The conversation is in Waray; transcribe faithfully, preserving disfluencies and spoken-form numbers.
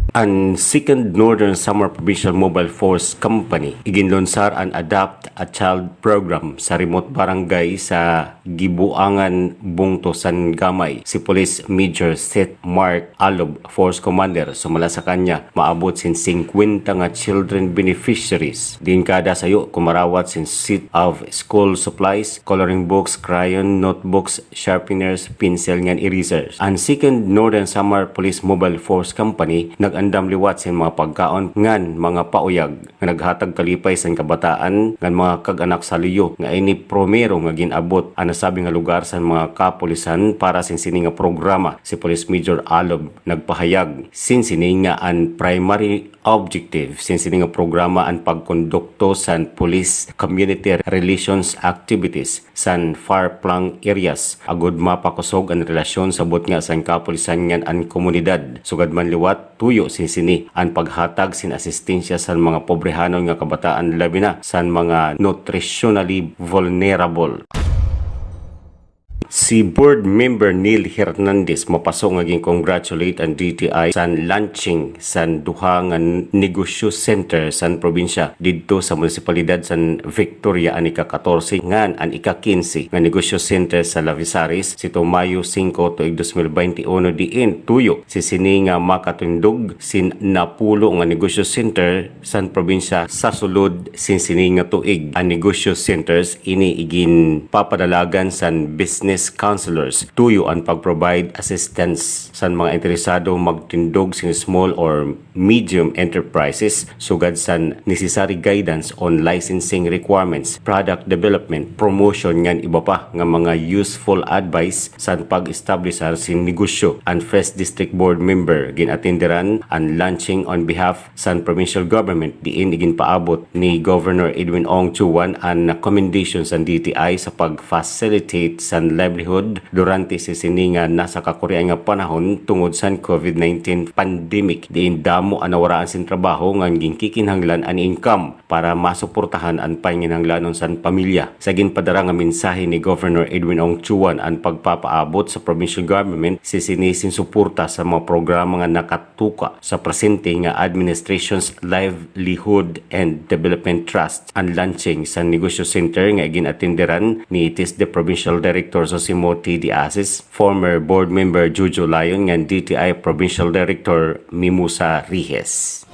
An Second Northern Samar Provincial Mobile Force Company iginlunsar an Adopt a Child Program sa remote barangay sa Gibuangan, Bungto, San Gamay. Si Police Major Seth Mark Alob, Force Commander, sumala sa kanya, maabot sin singkwenta nga children beneficiaries. Diin kada sayo kumarawat sin set of school supplies, coloring books, crayon, notebooks, sharpeners, pencil ngan erasers. An Second Northern Samar Police Mobile Force Company nag-andam liwat sin mga pagkaon ngan mga pauyag nga naghatag kalipay san kabataan ngan mga kag-anak sa luyo nga ini primero nga gin-abot an nasabi nga lugar san mga kapulisan. Para sin sini nga programa, si Police Major Alob nagpahayag sin sini nga an primary objective sin sini nga programa an pagkondukto san police community relations activities san far-flung areas, agod mapakusog an relasyon sa butnga san kapulisan ngan an komunidad. Sugad man liwat, tuyo sin sini an paghatag sin asistensya san mga pobrehanon nga kabataan, labi na san mga nutritionally vulnerable. Si Board Member Neil Hernandez mapaso nga gin-congratulate an D T I san launching san duha nga negosyo center san probinsya didto sa munisipalidad san Victoria, an ika-katorse ngan an ika-kinse nga negosyo center sa Lavisaris, sito Mayo singko, tuig dos mil baynte uno, diin tuyo si sini nga makatindog sin napulo nga negosyo center san probinsya sa sulod sin sini nga tuig. An negosyo centers ini iginpapadalagan san business counselors tuyo an pag-provide assistance san mga interesado magtindog sin small or medium enterprises, sugad san necessary guidance on licensing requirements, product development, promotion ngan iba pa nga mga useful advice san pag-establisar sin negosyo. An First District Board Member gin-atenderan an launching on behalf san provincial government, diin iginpaabot ni Governor Edwin Ong Chuan an commendation san D T I sa pag-facilitate san livelihood durante sa sini nga nasa kakurian nga panahon tungod san COVID nineteen pandemic, diin damo an nawaraan sin trabaho ngan ginkikinahanglan an income para masuportahan an panginahanglanon san pamilya. Sa ginpadara nga mensahe ni Governor Edwin Ong Chuan, an pagpapaabot sa provincial government sa sini sin suporta sa mga programa nga nakatuka sa presente nga administration's Livelihood and Development Trust. An launching sa negosyo center nga gin-atenderan ni TESDA Provincial Director Zosimo T. De Asis, former board member Jojo Layon, ngan D T I Provincial Director Mimosa Rijes.